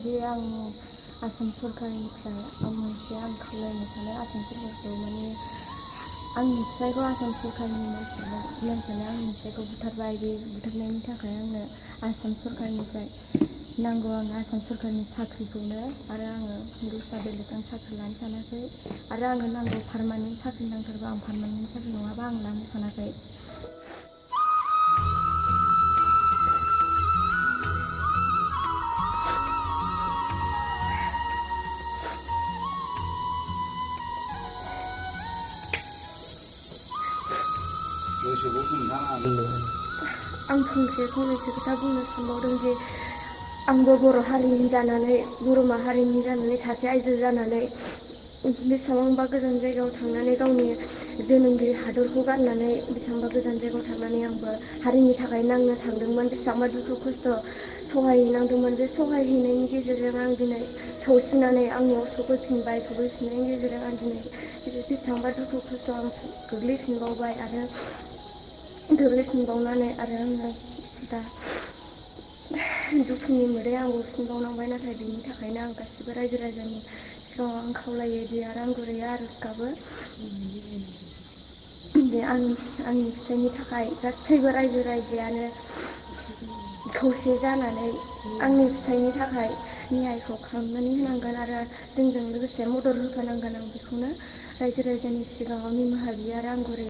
आं आसाम सरकारनिफ्राय आं खावलायनो सानो आसाम सरकारखौ माने आंनि फिसायखौ आसाम सरकारनि मानसियानो आंनि फिसायखौ बुथारबाय। बे बुथारनायनि थाखाय आंनो आसाम सरकारनिफ्राय नांगौ। आंनो आसाम सरकारनि साख्रिखौनो आरो आङो दस्रा बेलेग साख्रि लानो सानाखै आरो आंनो नांगौ पारमानेन्ट साख्रि नांथारगौ। आं पारमानेन्ट साख्रि नङाबा आं लानो सानाखै। आं फंनैसो खोथा बुंनो सानबावदों जे आंबो बर' हारिनि जानानै बर' माहारिनि जानानै सासे आइजो जानानै बेसेबांबा गोजान जायगायाव थांनानै गावनि जोनोमगिरि हादरखौ गारनानै बेसेबांबा गोजान जायगायाव थांनानै आंबो हारिनि थाखाय नांनो थांदोंमोन। बेसेबांबा दुखु खस्थ' सहायहैनांदोंमोन। बे सहायहैनायनि गेजेरजों आं दिनै सौसिनानै आंनियाव सफैफिनबाय। सफैफिननायनि गेजेरजों आं दिनै बेसेबांबा दुखु खस्थ' आं गोग्लैफिनबावबाय आरो गोग्लैफिनबावनानै आरो आङो दा दुखुनि मोदै आं गफिनबावनांबाय। नाथाय बेनि थाखायनो आं गासिबो रायजो राजानि सिगाङाव आं खावलायो दि आरो आं गुरैया आर'ज गाबो बे आंनि फिसायनि थाखाय गासैबो रायजो राजायानो खौसे जानानै आंनि फिसायनि थाखाय न्यायखौ खालामनानै होनांगोन आरो जोंजों लोगोसे मदद होफानांगोन। आं बेखौनो रायजो राजानि सिगाङाव निमाहा बियो आरो आं गुरै